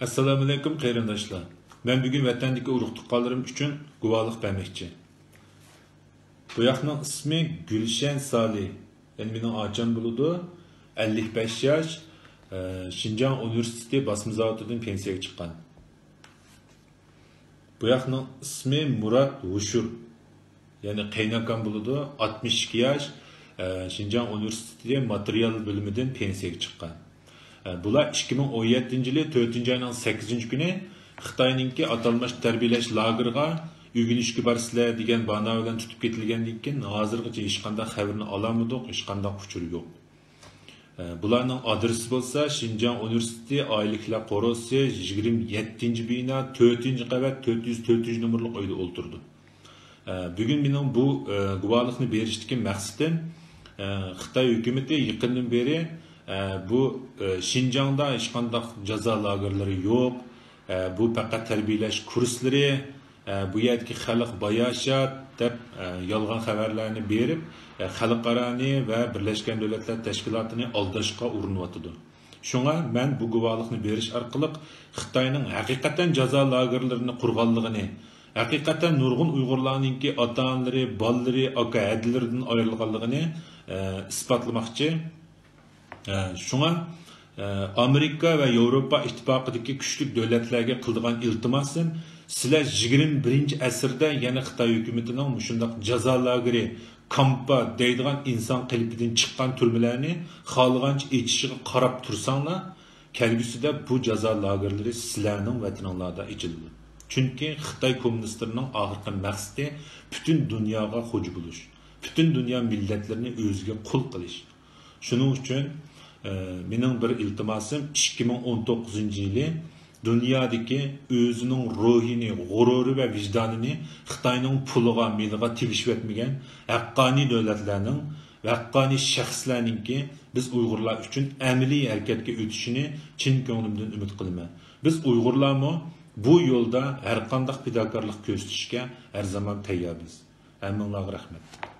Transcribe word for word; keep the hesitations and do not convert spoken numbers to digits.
ئەسسالامۇئەلەيكۇم قېرىنداشلار. مەن بۈگۈن ۋەتەندىكى ئۇرۇق-تۇغقانلىرىم ئۈچۈن گۇۋاھلىق بەرمەكچى. بۇ ياقنىڭ ئىسمى گۈلشەن سالى، يەنى مېنىڭ ئاچام بولىدۇ. ئەللىك بەش ياش، ئە، شىنجاڭ ئۇنىۋېرسىتېتى باسما زاۋۇتىدىن پېنسىيەگە چىققان. بۇ ياقنىڭ ئىسمى مۇرات ھوشۇر، يەنى قېيىنئاكام بولىدۇ، ئاتمىش ئىككى ياش، ئە، شىنجاڭ ئۇنىۋېرسىتېتى ماتېرىيال بۆلۈمىدىن پېنسىيەگە چىققان. ئە، بۇلار ئىككى مىڭ ئون يەتتىنچى يىلى تۆتىنچى ئاينىڭ سەككىزىنچى كۈنى خىتاينىڭكى ئاتالمىش تەربىيەلەش لاگېرىغا ئۆگىنىشكە بارىسىلەر دېگەن بانا بىلەن تۇتۇپ كېتىلگەندىن كېيىن، ھازىرغىچە ھېچقانداق خەۋىرىنى ئالالمىدۇق، ھېچقانداق ئۇچۇر يوق. ئە، بۇلارنىڭ ئادرېسى بولسا شىنجاڭ ئۇنىۋېرسىتېتى ئائىلىلىكلەر قورۇسى، يىگىرمە يەتتىنچى بىنا، تۆتىنچى قەۋەت، تۆت يۈز تۆتىنچى نومۇرلۇق ئۆيدە ئولتۇرىدۇ. ئە، بۈگۈن مېنىڭ بۇ، ئە، گۇۋاھلىقنى بېرىشتىكى مەقسىتىم، ئە، خىتاي ھۆكۈمىتى يېقىندىن بېرى، ئە، بۇ، ئە، شىنجاڭدا ھېچقانداق جازا لاگېرلىرى يوق، ئە، بۇ پەقەت تەربىيەلەش كۇرسلىرى، ئە، بۇ يەردىكى خەلق باياشات دەپ، ئە، يالغان خەۋەرلەرنى بېرىپ، ئە، خەلقئارانى ۋە بىرلەشكەن دۆلەتلەر تەشكىلاتىنى ئالداشقا ئۇرۇنۇۋاتىدۇ. شۇڭا مەن بۇ گۇۋاھلىقنى بېرىش ئارقىلىق خىتاينىڭ ھەقىقەتەن جازا لاگېرلىرىنى قۇرغانلىقىنى، ھەقىقەتەن نۇرغۇن ئۇيغۇرلارنىڭكى ئاتا-ئانىلىرى، بالىلىرى، ئاكا-ھەدىلىرىدىن ئايرىلغانلىقىنى، ئە، ئىسپاتلىماقچى. ئە، شۇڭا، ئە، ئامېرىكا ۋە ياۋروپا ئىتتىپاقىدىكى كۈچلۈك دۆلەتلەرگە قىلىدىغان ئىلتىماسىم، سىلەر يىگىرمە بىرىنچى ئەسىردە يەنە خىتاي ھۆكۈمىتىنىڭ مۇشۇنداق جازا لاگېرى، كامپا دەيدىغان ئىنسان قېلىپىدىن چىققان تۈرمىلەرنى خالىغانچە ئېچىشىغا قاراپ تۇرساڭلار، كەلگۈسىدە بۇ جازا لاگېرلىرى سىلەرنىڭ ۋەتىنىڭلاردا ئېچىلىدۇ. چۈنكى خىتاي كوممۇنىستلىرىنىڭ ئاخىرقى مەقسىتى پۈتۈن دۇنياغا خوجا بولۇش، پۈتۈن دۇنيا مىللەتلىرىنى ئۆزىگە قۇل قىلىش. شۇنىڭ ئۈچۈن، ئە، مېنىڭ بىر ئىلتىماسىم، ئىككى مىڭ ئون توققۇزىنچى يىلى دۇنيادىكى ئۆزىنىڭ روھىنى، غۇرۇرى ۋە ۋىجدانىنى خىتاينىڭ پۇلىغا، مېلىغا تېگىشىۋەتمىگەن ھەققانىي دۆلەتلەرنىڭ ۋە ھەققانىي شەخسلەرنىڭكى بىز ئۇيغۇرلار ئۈچۈن ئەمەلىي ھەرىكەتكە ئۆتۈشىنى چىن كۆڭلۈمدىن ئۈمىد قىلىمەن. بىز ئۇيغۇرلارمۇ بۇ يولدا ھەرقانداق پىداكارلىق كۆرسىتىشكە ھەر زامان تەييارمىز. ھەممىڭلارغا رەھمەت.